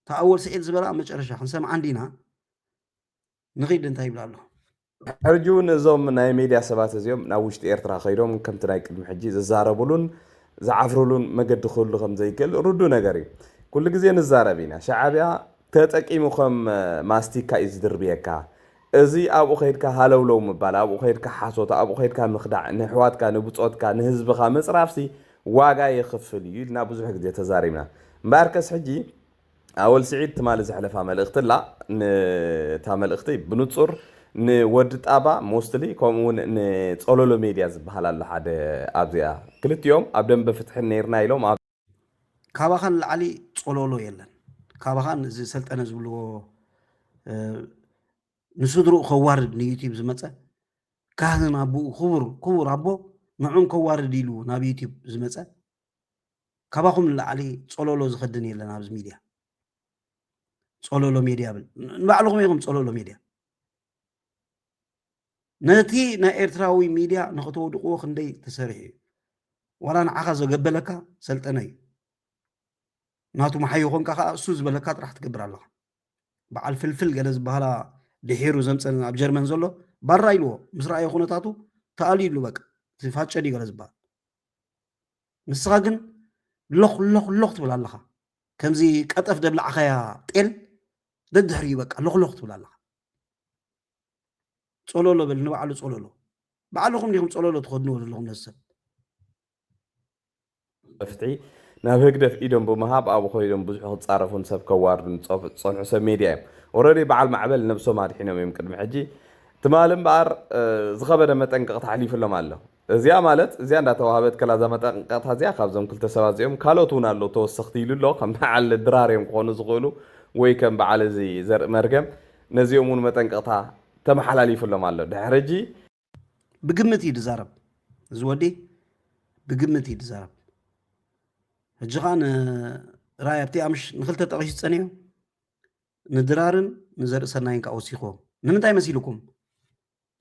ተኣወል ስዒድ ዝበላ ኣብ መጨረሻ ክንሰምዓ እንዲና ንኺድ እንታይ ይብላ ኣለኹ። ሕርጂ እውን እዞም ናይ ሜድያ ሰባት እዚኦም ናብ ውሽጢ ኤርትራ ከይዶም ከምቲ ናይ ቅድሚ ሕጂ ዝዛረቡሉን ዝዓፍሩሉን መገዲ ክህሉ ከም ዘይክእል ርዱ ነገር እዩ። ኩሉ ግዜ ንዛረብ ኢና። ሻዕብያ ተጠቂሙ ከም ማስቲካ እዩ ዝድርብየካ። እዚ ኣብኡ ከይድካ ሃለውለው ምባል፣ ኣብኡ ከይድካ ሓሶት፣ ኣብኡ ከይድካ ምኽዳዕ፣ ንሕዋትካ፣ ንብጾትካ፣ ንህዝብኻ ምጽራፍሲ ዋጋ የኽፍል እዩ ኢልና ብዙሕ ግዜ ተዛሪብና። እምበኣርከስ ሕጂ ኣወል ስዒድ ትማሊ ዘሕለፋ መልእኽቲ ኣላ። ንታ መልእኽቲ ብንጹር ንወዲ ጣባ ሞስትሊ ከምኡ እውን ንጸሎሎ ሜድያ ዝበሃል ኣሎ ሓደ ኣብዚኣ ክልቲኦም ኣብ ደንበ ፍትሒ ነይርና ኢሎም ኣብ ካባኻ ንላዕሊ ጸሎሎ የለን። ካባኻ እዚ ሰልጠነ ዝብልዎ ንስድርኡ ከዋርድ ንዩቲብ ዝመፀ ካህን ኣቦኡ ክቡር ክቡር ኣቦ ንዑም ከዋርድ ኢሉ ናብ ዩቲብ ዝመፀ ካባኹም ንላዕሊ ጸሎሎ ዝኸድን የለን ኣብዚ ሚድያ። ጸሎሎ ሜድያ ብል ንባዕልኹም ኢኹም ጸሎሎ ሜድያ። ነቲ ናይ ኤርትራዊ ሚድያ ንኽተውድቕዎ ክንደይ ተሰሪሑ እዩ። ዋላ ንዓኻ ዘገበለካ ሰልጠነ እዩ። ናቱ መሓዮ ኮንካ ከዓ እሱ ዝበለካ ጥራሕ ትገብር ኣለኻ። በዓል ፍልፍል ገለ ዝበሃላ ድሒሩ ዘምፀን ኣብ ጀርመን ዘሎ ባራ ኢልዎ ምስ ረኣዮ ኩነታቱ ተኣልዩ ኢሉ በቃ እቲ ፋጨ ድዩ ገለ ዝበሃል። ንስኻ ግን ሎኽ ሎኽ ሎኽ ትብል ኣለኻ። ከምዚ ቀጠፍ ደብላዕኻያ ጤል ደድሕሪኡ በቃ ሎኽ ሎኽ ትብል ኣለኻ። ጸሎሎ በል ንባዕሉ ጸሎሎ። ባዕልኹም ዲኹም ጸሎሎ ትኸድንዎ ዘለኹም ነዚ ሰብ። ፍትሒ ናብ ህግደፍ ኢዶም ብምሃብ ኣብኡ ኮይዶም ብዙሑ ክጻረፉን ሰብ ከዋርዱን ዝጸንሑ ሰብ ሜድያ እዮም። ኦረዲ በዓል ማዕበል ነብሶም ኣድሒኖም እዮም ቅድሚ ሕጂ። ትማሊ እምበኣር ዝኸበደ መጠንቀቕታ ኣሕሊፍሎም ኣሎ። እዚኣ ማለት እዚኣ እንዳተዋህበት ከላ እዛ መጠንቀቕታ እዚኣ ካብዞም ክልተ ሰባት እዚኦም ካልኦት እውን ኣለዉ ተወሰኽቲ ኢሉ ኣሎ። ከም በዓል ድራር እዮም ክኾኑ ዝኽእሉ ወይ ከም በዓል እዚ ዘርኢ መርገም ነዚኦም እውን መጠንቀቕታ ተመሓላሊፍሎም ኣሎ። ድሕሪ ሕጂ ብግምት እዩ ዝዛረብ እዚ ወዲ፣ ብግምት እዩ ዝዛረብ። ሕጂ ኸዓ ንራይ ኣብቲ ኣምሽ ንክልተ ጠቒሱ ዝጸንሑ ንድራርን ንዘርእሰናይን ከዓ ወሲኽዎም። ንምንታይ መሲልኩም?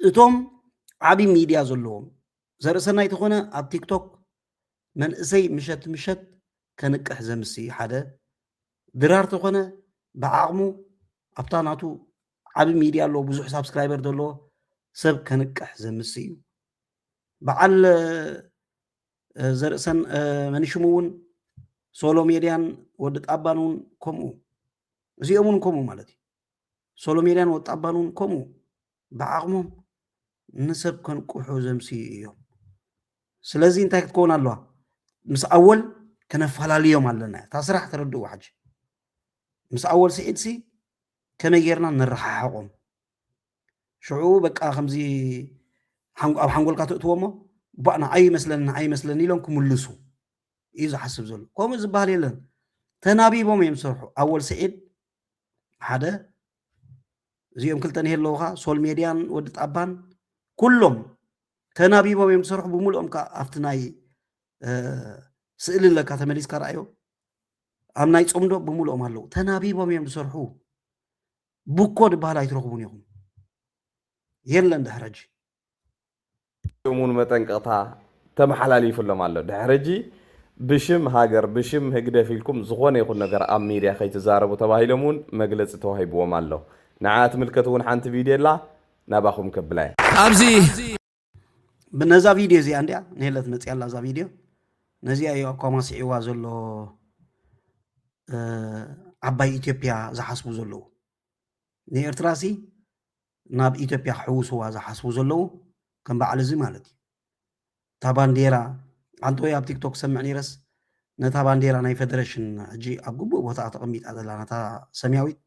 እቶም ዓቢ ሚድያ ዘለዎም ዘርእሰናይ ተኾነ ኣብ ቲክቶክ መንእሰይ ምሸት ምሸት ከንቅሕ ዘምሲ ሓደ፣ ድራር ተኾነ ብዓቕሙ ኣብታ ናቱ ዓቢ ሚድያ ኣለዎ፣ ብዙሕ ሳብስክራይበር ዘለዎ ሰብ ከንቅሕ ዘምሲ እዩ። በዓል ዘርእሰን መኒሽሙ እውን ሶሎ ሜድያን ወዲ ጣባን እውን ከምኡ፣ እዚኦም እውን ከምኡ ማለት እዩ። ሶሎ ሜድያን ወዲ ጣባን እውን ከምኡ ብዓቕሞም ንሰብ ከንቅሑ ዘምስዩ እዮም። ስለዚ እንታይ ክትከውን ኣለዋ? ምስ ኣወል ከነፈላልዮም ኣለና። እታ ስራሕ ተረድእዋ ሕጂ። ምስ ኣወል ስዒድሲ ከመይ ጌርና ነረሓሕቖም? ሽዑ በቃ ከምዚ ሓንጎ-፣ ኣብ ሓንጎልካ ትእትዎ እሞ፣ "ባእ ንዓይ ይመስለኒ፣ ንዓይ ይመስለኒ" ኢሎም ክምልሱ እዩ ዝሓስብ ዘሎ። ከምኡ ዝበሃል የለን። ተናቢቦም እዮም ዝሰርሑ። ኣወል ስዒድ ሓደ፣ እዚኦም ክልተ ንሄ ኣለውኻ፣ ሶል ሜድያን ወዲ ጣባን፣ ኩሎም ተናቢቦም እዮም ዝሰርሑ። ብምልኦም ከ ኣብቲ ናይ ስእሊ ኣለካ ተመሊስካ ረኣዮ። ኣብ ናይ ጽምዶ ብምልኦም ኣለዉ። ተናቢቦም እዮም ዝሰርሑ። ቡኮ ዝበሃል ኣይትረኽቡን ኢኹም። የለን ድሕረጂ። እውን መጠንቀቕታ ተመሓላሊፍሎም ኣሎ። ድሕረጂ ብሽም ሃገር ብሽም ህግደፍ ኢልኩም ዝኾነ ይኹን ነገር ኣብ ሚድያ ከይትዛረቡ ተባሂሎም እውን መግለፂ ተዋሂብዎም ኣሎ። ንዓ ትምልከት እውን ሓንቲ ቪድዮ ኣላ፣ ናባኹም ከብላ እየ። ኣብዚ ነዛ ቪድዮ እዚኣ እንዲያ ንሄለት መፅያ ኣላ እዛ ቪድዮ። ነዚኣ እዩ ኣኳማስዒዋ ዘሎ ዓባይ ኢትዮጵያ ዝሓስቡ ዘለዉ። ንኤርትራ ሲ ናብ ኢትዮጵያ ክሕውስዋ ዝሓስቡ ዘለዉ ከም በዓል እዚ ማለት እዩ። እታ ባንዴራ ኣንተ ወይ ኣብ ቲክቶክ ሰምዕ ነይረስ ነታ ባንዴራ ናይ ፌደሬሽን ሕጂ ኣብ ግቡእ ቦታ ተቐሚጣ ዘላ ነታ ሰማያዊት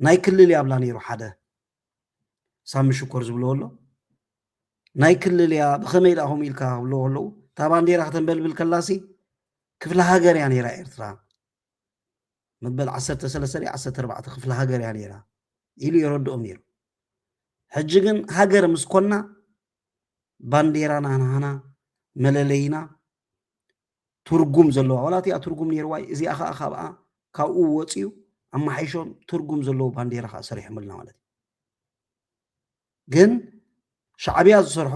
ናይ ክልል እያ ብላ ነይሩ ሓደ ሳሚ ሽኮር ዝብሎ ኣሎ። ናይ ክልል እያ ብኸመይ ደኣ ከምኡ ኢልካ ክብሎ ኣለዉ። እታ ባንዴራ ከተንበልብል ከላሲ ክፍለ ሃገር እያ ነይራ ኤርትራ። መበል ዓሰርተ ሰለስተ ዓሰርተ ኣርባዕተ ክፍለ ሃገር እያ ነይራ ኢሉ የረድኦም ነይሩ። ሕጂ ግን ሃገር ምስ ኮና ባንዴራና ናህና መለለይና ትርጉም ዘለዋ ዋላ እቲኣ ትርጉም ነይርዋ እዚኣ ከዓ ካብኣ ካብኡ ወፂኡ ኣማሓይሾም ትርጉም ዘለዎ ባንዴራ ከዓ ሰሪሖምልና ማለት እዩ። ግን ሻዕብያ ዝሰርሖ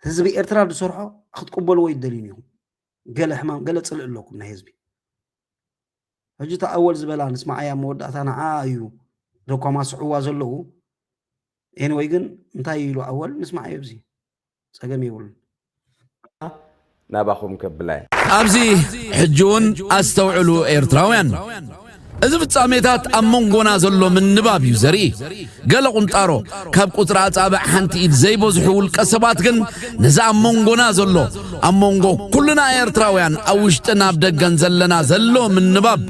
ህዝቢ ኤርትራ ዝሰርሖ ክትቅበልዎ ይደልዩን ኢኹም። ገለ ሕማም ገለ ፅልእ ኣለኩም ናይ ህዝቢ። ሕጂ እታ ኣወል ዝበላ ንስማዓያ መወዳእታ ንዓ እዩ ዘኳማስዕዋ ዘለዉ። ኤንወይ ግን እንታይ ኢሉ ኣወል ንስማዓዮ ኣብዚ ፀገም የብሉን። ናባኹም ከብላ እየ። ኣብዚ ሕጂ እውን ኣስተውዕሉ ኤርትራውያን፣ እዚ ፍጻሜታት ኣብ መንጎና ዘሎ ምንባብ እዩ ዘርኢ። ገለ ቁንጣሮ ካብ ቁጽሪ ኣጻብዕ ሓንቲ ኢድ ዘይበዝሑ ውልቀ ሰባት ግን ነዚ ኣብ መንጎና ዘሎ፣ ኣብ መንጎ ኩልና ኤርትራውያን ኣብ ውሽጥን ኣብ ደገን ዘለና ዘሎ ምንባብ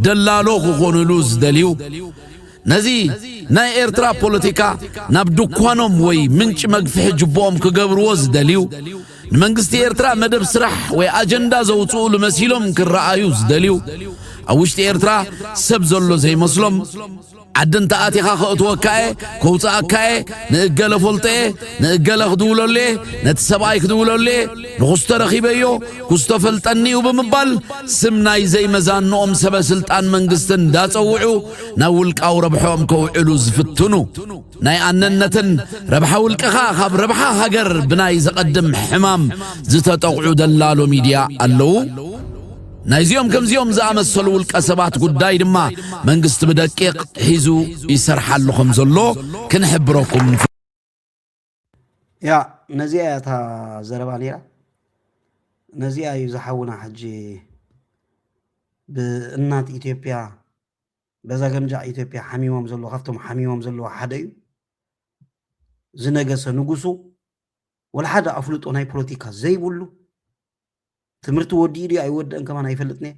ደላሎ ክኾኑሉ ዝደልዩ፣ ነዚ ናይ ኤርትራ ፖለቲካ ናብ ድኳኖም ወይ ምንጪ መግፍሒ ጅቦኦም ክገብርዎ ዝደልዩ፣ ንመንግስቲ ኤርትራ መደብ ስራሕ ወይ ኣጀንዳ ዘውጽኡሉ መሲሎም ክረኣዩ ዝደልዩ፣ ኣብ ውሽጢ ኤርትራ ሰብ ዘሎ ዘይመስሎም፣ ዓዲ እንተኣቲኻ ከእትወካ እየ፣ ከውጽኣካ እየ፣ ንእገለ ፈልጦ እየ፣ ንእገለ ክድውለሉ እየ፣ ነቲ ሰብኣይ ክድውለሉ እየ፣ ንኹስቶ ረኺበዮ፣ ኩስቶ ፈልጠኒ እዩ ብምባል ስም ናይ ዘይመዛንኦም ሰበ ስልጣን መንግስቲ እንዳጸውዑ ናብ ውልቃዊ ረብሖም ከውዕሉ ዝፍትኑ፣ ናይ ኣነነትን ረብሓ ውልቅኻ ካብ ረብሓ ሃገር ብናይ ዘቐድም ሕማም ዝተጠቕዑ ደላሎ ሚድያ ኣለዉ። ናይዚኦም ከምዚኦም ዝኣመሰሉ ውልቀ ሰባት ጉዳይ ድማ መንግስቲ ብደቂቕ ሒዙ ይሰርሓሉ ከም ዘሎ ክንሕብረኩም። ያ ነዚኣ እያ እታ ዘረባ ነይራ። ነዚኣ እዩ ዝሓውና ሕጂ ብእናት ኢትዮጵያ በዛ ገምጃዕ ኢትዮጵያ ሓሚሞም ዘለዎ ካብቶም ሓሚሞም ዘለዎ ሓደ እዩ። ዝነገሰ ንጉሱ ወላ ሓደ ኣፍልጦ ናይ ፖለቲካ ዘይብሉ ትምህርቲ ወዲኡ ድዩ ኣይወደእን ከማን ኣይፈልጥን እየ።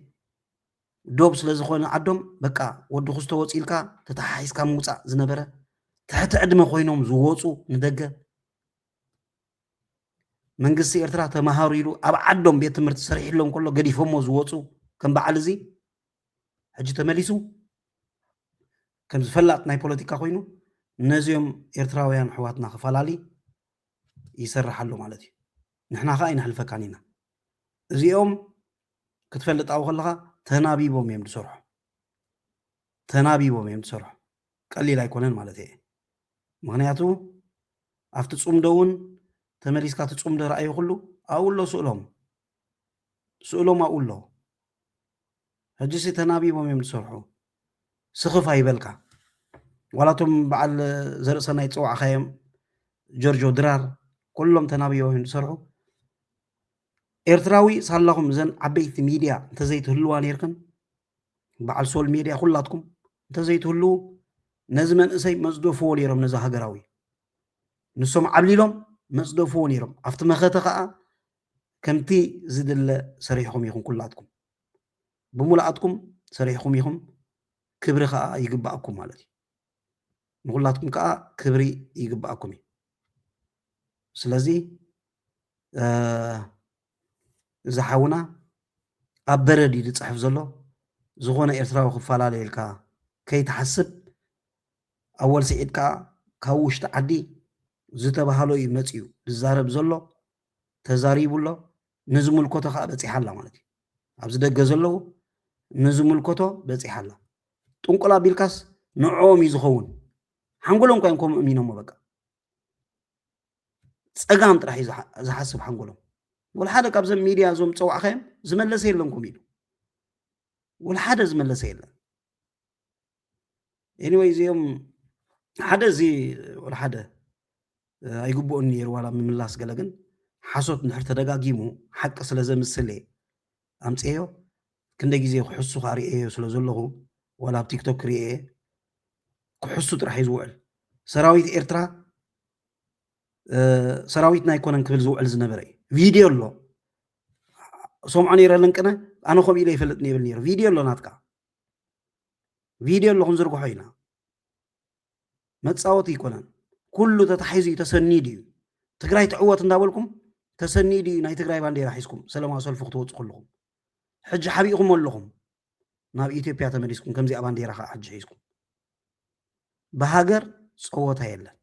ዶብ ስለ ዝኾነ ዓዶም በቃ ወዲ ኩስቶ ወፂልካ ተተሓሒዝካ ምውፃእ ዝነበረ ትሕቲ ዕድመ ኮይኖም ዝወፁ ንደገ መንግስቲ ኤርትራ ተማሃሩ ኢሉ ኣብ ዓዶም ቤት ትምህርቲ ሰሪሕሎም ከሎ ገዲፎሞ ዝወፁ ከም በዓል እዚ ሕጂ ተመሊሱ ከም ዝፈላጥ ናይ ፖለቲካ ኮይኑ ነዚኦም ኤርትራውያን ኣሕዋትና ክፈላሊ ይሰርሕ ኣሎ ማለት እዩ። ንሕና ኸኣ ኣይነሕልፈካን ኢና። እዚኦም ክትፈልጥ ኣብኡ ከለኻ ተናቢቦም እዮም ዝሰርሑ። ተናቢቦም እዮም ዝሰርሑ። ቀሊል ኣይኮነን ማለት እየ። ምኽንያቱ ኣብቲ ጽምዶ እውን ተመሊስካ እቲ ጽምዶ ረኣዩ ኩሉ ኣብኡ ኣሎ ስእሎም። ስእሎም ኣብኡ ኣሎ። ሕጂሲ ተናቢቦም እዮም ዝሰርሑ። ስኽፍ ኣይበልካ። ዋላቶም በዓል ዘርእሰናይ ዝጸዋዕኻዮም ጆርጆ ድራር ኩሎም ተናቢቦም እዮም ዝሰርሑ። ኤርትራዊ ሳላኹም እዘን ዓበይቲ ሚድያ እንተዘይትህልዋ ነይርክን በዓል ሶል ሜድያ ኩላትኩም እንተዘይትህልዉ ነዚ መንእሰይ መጽደፍዎ ነይሮም ነዚ ሃገራዊ ንሶም ዓብሊሎም መጽደፍዎ ነይሮም ኣብቲ መኸተ ከዓ ከምቲ ዝድለ ሰሪሕኹም ኢኹም ኩላትኩም ብሙሉኣትኩም ሰሪሕኹም ኢኹም ክብሪ ከዓ ይግባኣኩም ማለት እዩ ንኩላትኩም ከዓ ክብሪ ይግባኣኩም እዩ ስለዚ እዚ ሓውና ኣብ በረድ እዩ ዝፅሕፍ ዘሎ ዝኾነ ኤርትራዊ ክፈላለ ኢልካ ከይትሓስብ ኣወል ስዒድ ከዓ ካብ ውሽጢ ዓዲ ዝተባህሎ እዩ መፅዩ ዝዛረብ ዘሎ ተዛሪቡ ኣሎ ንዝምልከቶ ከዓ በፂሓ ኣላ ማለት እዩ ኣብዚ ደገ ዘለዉ ንዝምልከቶ በፂሓ ኣላ ጥንቁል ኣቢልካስ ንዕኦም እዩ ዝኸውን ሓንጎሎም እኳ እዮም ከምኡ እሚኖሞ በቃ ፀጋም ጥራሕ እዩ ዝሓስብ ሓንጎሎም ወላ ሓደ ካብዞም ሚድያ እዞም ፀዋዕካዮም ዝመለሰ የለን ኮም ኢሉ ወላ ሓደ ዝመለሰ የለን anyway እዚኦም ሓደ እዚ ወላ ሓደ ኣይግብኦን ነይሩ ዋላ ምምላስ ገለ ግን ሓሶት እንድሕር ተደጋጊሙ ሓቂ ስለ ዘምስል እየ ኣምፅኤዮ ክንደ ግዜ ክሕሱ ከዓ ርእየዮ ስለ ዘለኹ ዋላ ኣብ ቲክቶክ ክርእየ ክሕሱ ጥራሕ እዩ ዝውዕል ሰራዊት ኤርትራ ሰራዊትና ኣይኮነን ክብል ዝውዕል ዝነበረ እዩ ቪድዮ ኣሎ ሰምዖ ነይረ ለንቅነ ኣነ ከምኡ ኢለ ይፈልጥ ይብል ነይሩ ቪድዮ ኣሎ ናትካ ቪድዮ ኣሎ ክንዝርግሖ ኢና መፃወት ይኮነን ኩሉ ተታሒዙ እዩ ተሰኒዱ እዩ ትግራይ ትዕወት እንዳበልኩም ተሰኒዱ እዩ ናይ ትግራይ ባንዴራ ሒዝኩም ሰለማዊ ሰልፊ ክትወፁ ከለኹም ሕጂ ሓቢእኩም ኣለኹም ናብ ኢትዮጵያ ተመሊስኩም ከምዚኣ ባንዴራ ከዓ ሕጂ ሒዝኩም ብሃገር ፀወታ የለን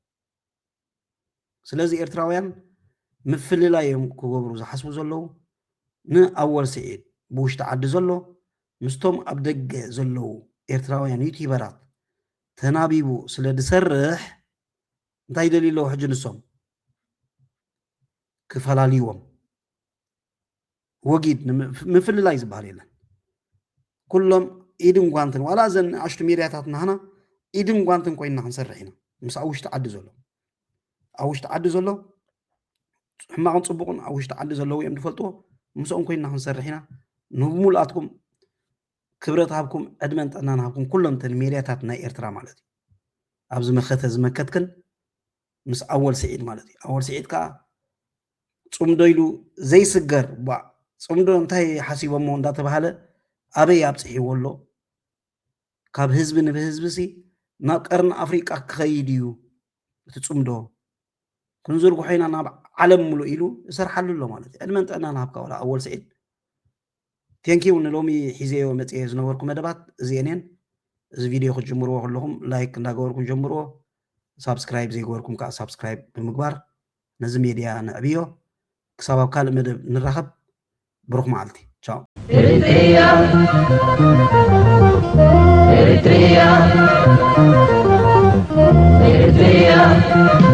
ስለዚ ኤርትራውያን ምፍልላይ እዮም ክገብሩ ዝሓስቡ ዘለዉ ንኣወል ስዒድ ብውሽጢ ዓዲ ዘሎ ምስቶም ኣብ ደገ ዘለዉ ኤርትራውያን ዩቲበራት ተናቢቡ ስለ ዝሰርሕ እንታይ ይደልዩ ኣለዉ ሕጂ ንሶም ክፈላልይዎም ወጊድ ምፍልላይ ዝበሃል የለን ኩሎም ኢድን ጓንትን ዋላ እዘን ኣሽቱ ሚድያታት ናህና ኢድን ጓንትን ኮይንና ክንሰርሕ ኢና ምስ ኣብ ውሽጢ ዓዲ ዘሎ ኣብ ውሽጢ ዓዲ ዘሎ ሕማቕን ፅቡቕን ኣብ ውሽጢ ዓዲ ዘለዉ እዮም ዝፈልጥዎ ምስኦም ኮይንና ክንሰርሕ ኢና ንብሙሉኣትኩም ክብረት ሃብኩም ዕድመን ጥዕናን ሃብኩም ኩሎም ተን ሜድያታት ናይ ኤርትራ ማለት እዩ ኣብዚ መኸተ ዝመከትክን ምስ ኣወል ስዒድ ማለት እዩ ኣወል ስዒድ ከዓ ፅምዶ ኢሉ ዘይስገር ቧዕ ፅምዶ እንታይ ሓሲቦሞ እንዳተባሃለ ኣበይ ኣብፅሒዎ ኣሎ ካብ ህዝቢ ንብህዝቢ ሲ ናብ ቀርኒ ኣፍሪቃ ክኸይድ እዩ እቲ ፅምዶ ክንዝርግሖ ኢና ናብ ዓለም ምሉእ ኢሉ ይሰርሓሉ ኣሎ ማለት እዩ ዕድመን ጥዕናን ሃብካ ወላ ኣወል ስዒድ ቴንኪው ንሎሚ ሒዘዮ መፅየ ዝነበርኩ መደባት እዚአን እየን እዚ ቪድዮ ክትጅምርዎ ከለኹም ላይክ እንዳገበርኩም ጀምርዎ ሳብስክራይብ ዘይገበርኩም ከዓ ሳብስክራይብ ብምግባር ነዚ ሜድያ ነዕብዮ ክሳብ ኣብ ካልእ መደብ ንራኸብ ብሩኽ መዓልቲ ቻው Eritrea, Eritrea, Eritrea.